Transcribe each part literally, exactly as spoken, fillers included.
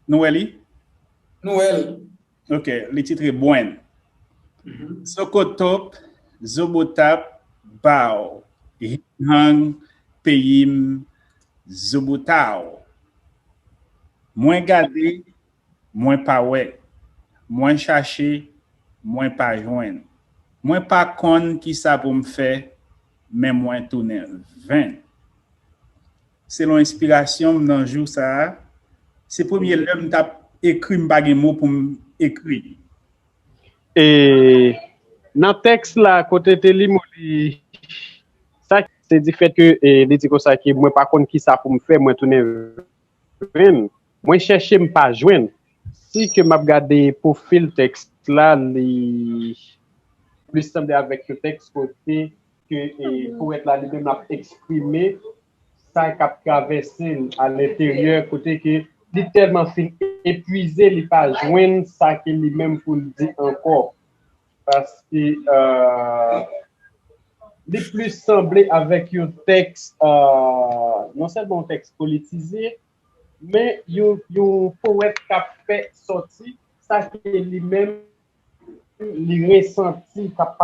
Nou wè li? Nou wè l. Ok, li titre Bwen. Zokotop, Zobotap, Baw, Hinghang, Peyi m, Zobotaw. Mwen gade, mwen pa wè. Mwen chache, mwen pa jwenn. Mwen pa konn kisa pou m fè, men mwen tounen venn. Selon enspirasyon m nan jou sa a, se premye lè m t ap ekri, m pa gen mo pou m ekri. E nan tèks la, kote te li moli, sa se di fèt ke e, li di konsa ke mwen pa konn ki sa pou m fè, mwen tounen venn, mwen chèche m pa jwenn. Si ke m ap gade pwofil tèks la, li plis sanble avèk yon tèks kote ke e, powèt la li menm ap eksprime sa k ap travèse l a lenteryè, kote ke li tèlman fin epwize, li pa jwenn sa ke li menm pou l di ankò. Paske euh, li plis sanble avèk yon tèks, euh, non sèlman yon tèks politize, men yon, yon powèt k ap fè sòti sa ke li menm li resanti k ap,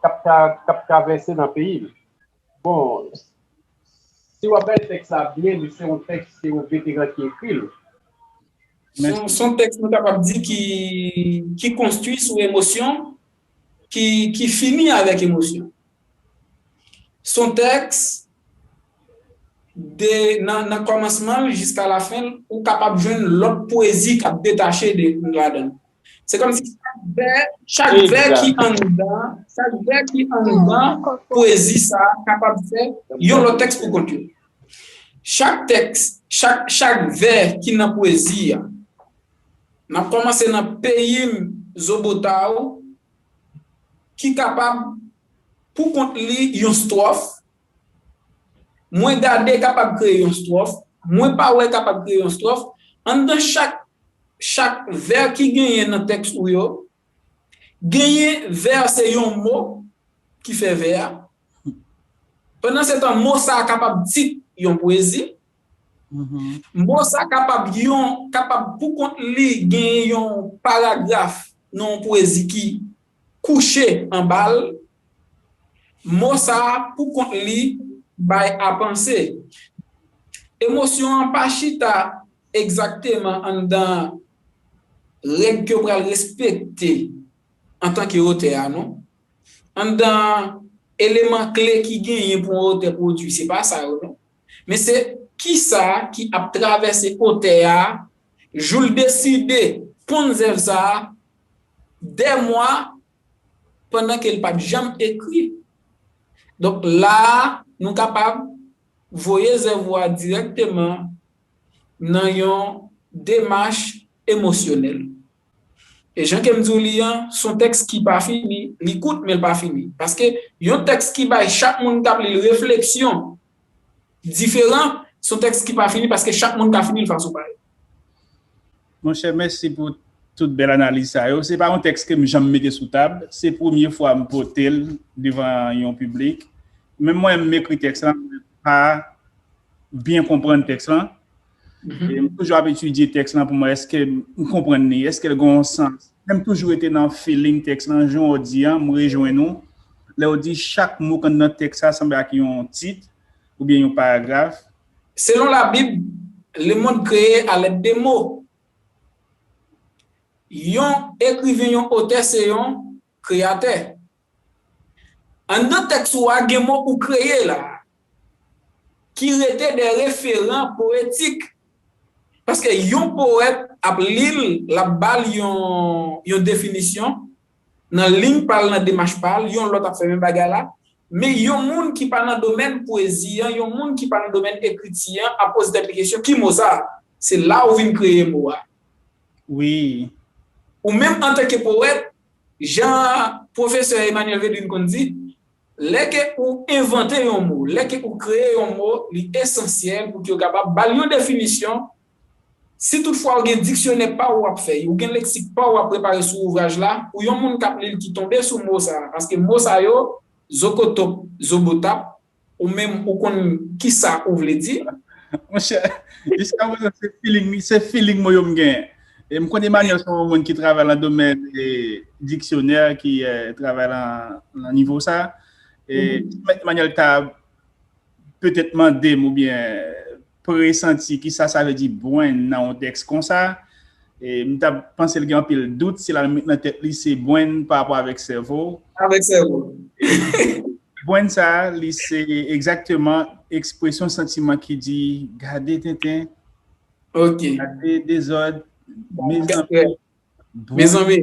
k ap, k ap travèse nan peyi l. Bon, si w ap gade tèks la byen, li se yon tèks, se yon veteran ki ekri l. Se yon tèks nou kapab di ki, ki konstwi sou emosyon, ki, ki fini avèk emosyon. Se yon tèks de nan, nan kòmansman l jiska lafen l, ou kapab jwenn lòt pwezi k ap detache de ladan l. Se kòmsi chak vè, chak vè ki anndan, chak vè ki anndan pwezi sa a kapab fè yon lòt tèks pou kont yo. Chak tèks, chak, chak vè ki nan pwezi a, n ap kòmanse nan peyi m, Zobotaw, ki kapab pou kont li yon stwòf. Mwen gade kapab kreye yon stwòf. Mwen pa wè kapab kreye yon stwòf. Anndan chak, chak vè ki genyen nan tèks ou yo, genyen vè se yon mo ki fè vè a. Pandan se tan, mo sa a kapab tit yon pwezi. Mo sa a kapab yon, kapab pou kont li genyen yon paragraf nan yon pwezi ki kouche anba l. Mo sa a pou kont li bay a panse. Emosyon an pa chita egzakteman anndan règ ke w pral respekte antanke otè a, non. Anndan eleman kle ki genyen pou yon otè pwodui, se pa sa yo, non. Men se kisa ki ap travèse otè a, jou l deside ponn zèv sa a, dè mwa pandan ke l pa t janm ekri. Donk, la a, nou kapab voye zèv ou a dirèkteman nan yon demach emosyonèl. E jan ke m di w li an, se yon tèks ki pa fini, li kout, men l pa fini. Paske yon tèks ki bay chak moun k ap li l refleksyon diferan, se yon tèks ki pa fini, paske chak moun ka fini l fason pa yo. Monchè, mèsi pou tout bèl analiz sa yo. Se pa yon tèks ke m janm mete sou tab. Se premye fwa m pote l devan yon piblik. Menm mwen, m ekri tèks la, m pa byen konprann tèks lan. E m toujou ap etidye tèks lan pou m wè èske m konprann li, èske l gen yon sans. Men m toujou rete nan feeling tèks lan, jan w di an, m rejwenn ou. Lè w di chak mo k anndan tèks la sanble ak yon tit oubyen yon paragraf. Selon Labib, le monde créé à l'aide des mots. Yon ekriven, yon otè se yon kreyatè. Anndan tèks ou a, gen mo ou kreye la, ki rete de referan powetik. Paske yon powèt ap li l, l ap ba l yon, yon definisyon, nan liy pa l, nan demach pa l, yon lòt ap fè menm bagay la. Men yon moun ki pa nan domèn pwezi an, yon moun ki pa nan domèn ekriti an, ap poze tèt li kesyon, ki mo sa a? Se la ou vin kreye mo a. Wi. Ou menm antanke powèt, jan pwofesè Emmanuel Védrine konn di, lè ke ou envante yon mo, lè ke ou kreye yon mo, li esansyèl pou ke yo kapab ba l yon definisyon. Si toutfwa ou gen diksyonè pa ou w ap fè, ou gen leksik pa ou w ap prepare sou ouvraj la, pou yon moun k ap li l ki tonbe sou mo sa a, paske mo sa yo, zokotop, zobotap, ou menm ou konn kisa ou vle di. Monchè, jiska prezan, se feeling, se feeling mwen yo m genyen. E m konn Emmanuel se yon moun ki travay nan domèn e, diksyonè, ki e, travay nan, nan nivo sa. E, Emmanuel ta petèt mande m oubyen presanti kisa sa vle di bwenn nan yon tèks konsa. E m ta panse l gen anpil dout si l al met nan tèt li se bwenn pa rapò avèk sèvo. Avèk sèvo. Bwenn sa a, li se egzakteman ekspresyon santiman ki di gade tenten, Ok. gade dezòd, mezanmi, Ga- Mezanmi,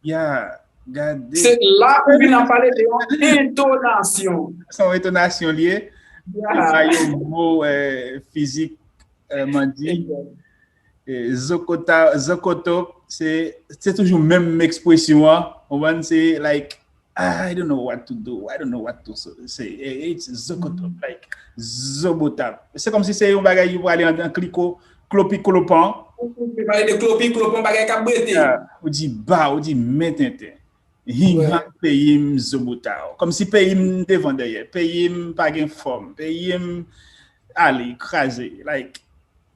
ya, gade. Se la ou vin ap pale de yon entonasyon. Se yon entonasyon li ye. Ya. Yon mo eh, fizik eh, mandi. Eh, zokota, zokoto, se se toujou menm ekspresyon an. Ou konprann? Se like, I don't know what to do. I don't know what to say. Eh, it's zokoto, like, zobotap. Se kòm si se yon bagay yo prale an, an kliko, klopi klopan. Ou pale de klopi, klopon, bagay k ap brete. Ah, ou di ba, ou di men tenten. Hing hang peyi m zobotaw. Kòm si peyi m devan dèyè. Peyi m pa gen fòm. Peyi m ale, kraze. Like,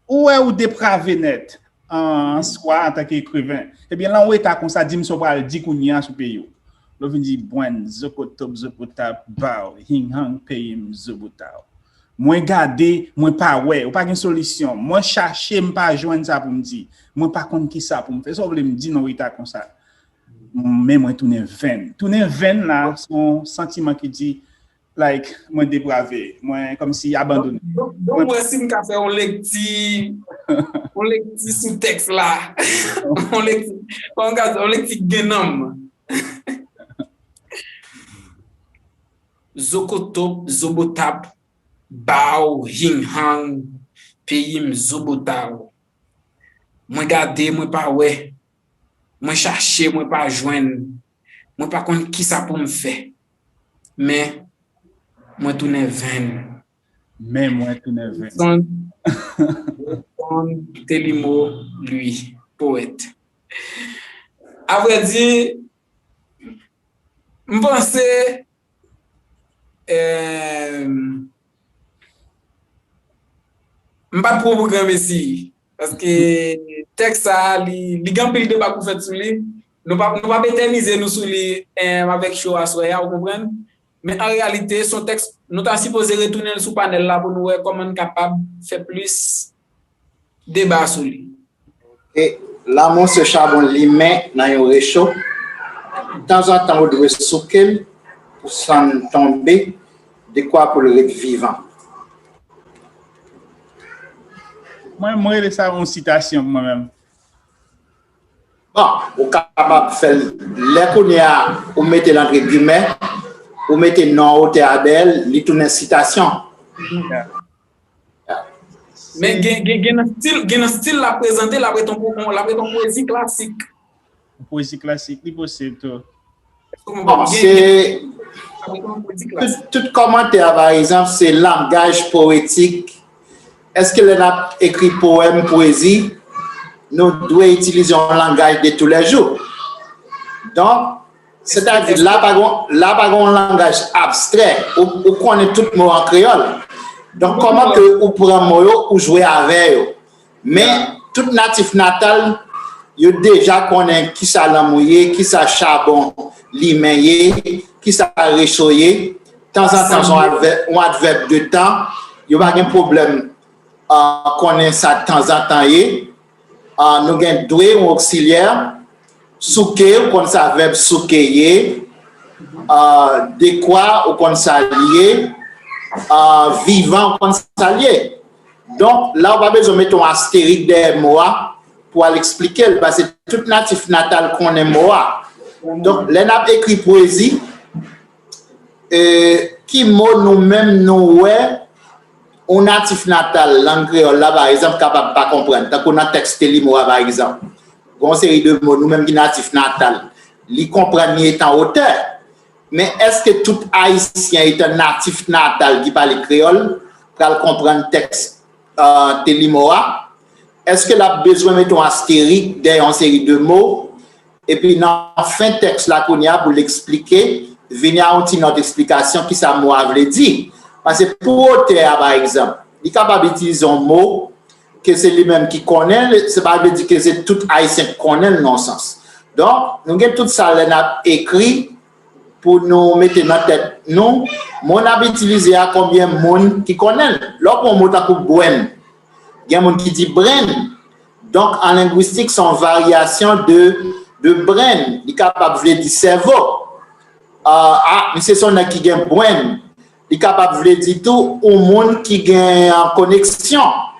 ou wè ou deprave nèt an swa antanke ekriven. Ebyen, lan ou eta konsa, di m sa w pral di kounye a sou peyi w. Lè w vin di bwenn, zokotop, zopotap, baw, hing hang peyi m zobotaw. Mwen gade, mwen pa wè, ou pa gen solisyon. Mwen chache, m pa jwenn sa pou m di. Mwen pa konn kisa pou m fè. Sa w vle m di nan eta konsa? Men mwen tounen venn. Tounen venn la, se yon santiman ki di, like, mwen deprave, mwen kòmsi abandone. Donk, donk, mwen si m ka fè yon lekti, yon lekti sou tèks la. Yon lekti, yon lekti ki gen nanm. Zokotop, zobotap, baw, hing hang, peyi m zobotaw. Mwen gade, mwen pa wè. Mwen chache, mwen pa jwenn. Mwen pa konn kisa pou m fè. Men, mwen tounen venn. Men mwen tounen venn. Son, son Telimo, lui, poète. Avrèdi, m panse, eh, m pa t pran pou granmesi. Paske tèks sa a, li, li gen anpil deba pou fèt sou li. Nou pa, nou pa p etènize nou sou li eh, avèk show aswè a, ou konprann? Men an reyalite, se yon tèks, nou ta sipoze retounen l sou panèl la pou nou wè kòman n kapab fè plis deba sou li. E la, monchè, chabon limen nan yon recho. Tanzantan, ou dwe souke l pou san l tonbe, dekwa pou l ret vivan. Mwen, mwen rele sa yon sitasyon, mwen menm. Bon, ou kapab fè l lè kounye a, ou mete l antre gimè, ou mete non otè a dèyè l, li tounen sitasyon. Men gen, gen, gen nan stil, gen nan stil l ap prezante, l ap ret yon po-, l ap ret yon pwezi klasik. Yon pwezi klasik, li posib tou. Bon, se tout, tout kòmantè, pa egzanp, se langaj powetik. Èske lè n ap ekri powèm, pwezi, nou dwe itilize yon langaj de toulèjou? Donk, sètadi, la pa gen, la pa gen yon langaj abstrè. Ou, ou konnen tout mo an kreyòl. Donk, kòman ke ou pran mo yo, ou jwe avè yo? Men, tout natif natal, yo deja konnen kisa lanmou ye, kisa chabon limen ye, kisa recho ye. Tanzantan, se yon advè-, yon advèb de tan. Yo pa gen pwoblèm ah, konnen sa tanzantan ye. Ah, nou gen dwe, yon oksilyè. Souke, ou konn sa vèb souke ye. Ah, dekwa, ou konn sa l ye. Ah, vivan, ou konn sa l ye. Donk, la, ou pa bezwen mete yon asterik dèyè mo a pou al eksplike l, paske tout natif natal konnen mo a. Donk, lè n ap ekri pwezi, e, ki mo nou menm nou wè yon natif natal lang kreyòl la, pa egzanp, kapab pa konprann, tankou nan tèks Telimo a, pa egzanp. Gen yon seri de mo, nou menm ki natif natal, li konprann, li etan otè. Men èske tout Ayisyen etan natif natal ki pale kreyòl pral konprann tèks, e, Telimo a? Èske l ap bezwen mete yon asterik dèyè yon seri de mo? Epi nan fen tèks la kounye a pou l eksplike, vini a yon ti nòt eksplikasyon kisa mo a vle di. Paske pou otè a, pa egzanp, Li kapab itilize yon mo ke se li menm ki konnen l, se pa vle di ke se tout Ayisyen k konnen l nan yon sans. Donk, nou gen tout sa lè n ap ekri pou nou mete nan tèt nou, mo n ap itilize a, konbyen moun ki konnen l. Lè w pran yon mo tankou bwèn, gen moun ki di brenn. Donk, an lengwistik, se yon varyasyon de, de brenn. Li kapab vle di sèvo. Ah, ah, misye se yon nèg ki gen brenn. Li kapab vle di tou yon moun ki gen, ah, koneksyon.